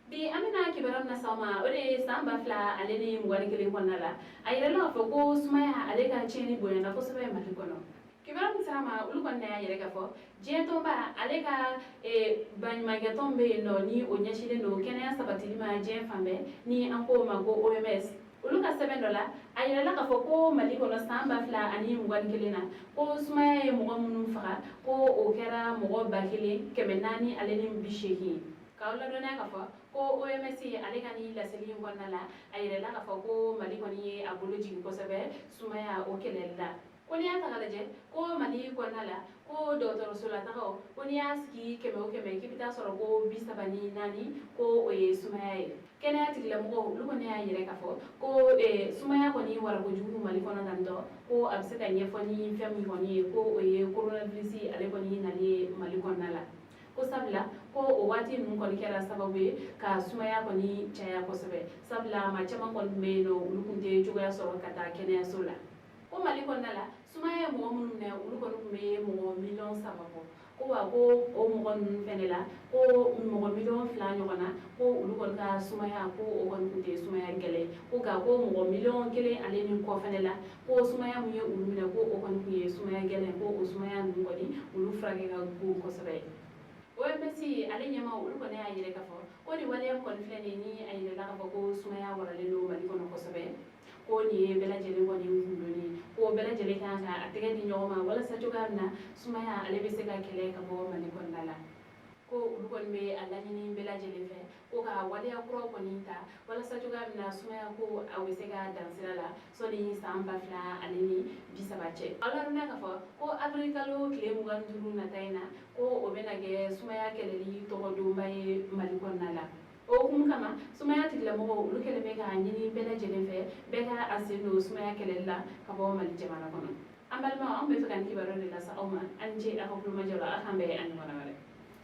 Bi an bɛna kibaruya min lase aw ma, o de ye san 2021 kɔnɔna la, a yirala k'a fɔ ko sumaya ale ka tiɲɛni bonyana kosɛbɛ Mali kɔnɔ. Kibaruya min sera ma, olu kɔni y'a yɛrɛ k'a fɔ diɲɛ tɔnba ale ka baɲumankɛtɔn bɛ yen nɔ, ni o ɲɛsinlen don kɛnɛya sabatili ma diɲɛ fan bɛɛ, ni an k'o ma ko OMS, olu ka sɛbɛn dɔ la, a yirala k'a fɔ ko Mali kɔnɔ san 2021 na, ko sumaya ye mɔgɔ minnu faga, ko o kɛra mɔgɔ 1480 ye. K'aw ladɔnniya k'a fɔ ko OMS ale ka ni laseli in kɔnɔna la, a yirala k'a fɔ ko Mali kɔni ye a bolo jigin kosɛbɛ sumaya o kɛlɛli la. Ko n'i y'a ta k'a lajɛ, ko Mali kɔnɔna la, ko dɔgɔtɔrɔsolatagaw, ko n'i y'a sigi kɛmɛ o kɛmɛ, k'i bɛ taa sɔrɔ ko 34, ko o ye sumaya ye. Kɛnɛya tigilamɔgɔw, olu kɔni y'a yɛrɛ k'a fɔ ko sumaya kɔni wara kojugu Mali kɔnɔ tantɔ, ko a bɛ se ka ɲɛfɔ ni fɛn min kɔni ye, ko o ye coronavirus ale kɔni nali ye Mali kɔnɔna la, ko sabula ko o waati ninnu kɔni kɛra sababu ye ka sumaya kɔni caya kosɛbɛ, sabula maa caman kɔni tun bɛ yen nɔ, olu tun tɛ cogoya sɔrɔ ka taa kɛnɛyaso la. Ko Mali kɔnɔna la, sumaya ye mɔgɔ minnu minɛ, olu kɔni tun bɛ mɔgɔ miliyɔn 3 bɔ. Ko wa ko o mɔgɔ ninnu fɛnɛ la, ko mɔgɔ miliyɔn 2 ɲɔgɔn na, ko olu kɔni ka sumaya, ko o kɔni tun tɛ sumaya gɛlɛn. Ko nka ko mɔgɔ miliyɔn 1 ale ni kɔ fɛnɛ la, ko sumaya mun ye olu minɛ, ko o kɔni tun ye sumaya gɛlɛn, ko o sumaya ninnu kɔni, olu furakɛ ka go kosɛbɛ. OMS ale ɲɛmaa, olu kɔni y'a yɛrɛ k'a fɔ ko nin waleya kɔni filɛ nin ye, ni a yirala k'a fɔ ko sumaya waralen don Mali kɔnɔ kosɛbɛ, ko nin ye bɛɛ lajɛlen kɔni kundonni ye, ko bɛɛ lajɛlen kan ka a tɛgɛ di ɲɔgɔn ma walasa cogoya min na sumaya ale bɛ se ka kɛlɛ ka bɔ Mali kɔnɔna la. Ko olu kɔni bɛ a laɲini bɛɛ lajɛlen fɛ ko ka waleya kuraw kɔni ta walasa cogoya min na sumaya ko a bɛ se ka dan sira la sɔnni san 2030 cɛ. Aw ladɔnniya k'a fɔ ko avril kalo tile 25 nata in na, ko o bɛna kɛ sumaya kɛlɛli tɔgɔdonba ye Mali kɔnɔna la. O hukumu kama, sumaya tigilamɔgɔw, olu kɛlen bɛ k'a ɲini bɛɛ lajɛlen fɛ, bɛɛ ka a sen don sumaya kɛlɛli la ka bɔ Mali jamana kɔnɔ. An balimaw, an bɛ fɛ ka nin kibaruya de lase aw ma. An ni ce aw ka kulomajɔ la. Aw k'an bɛn a ɲɔgɔnna wɛrɛ.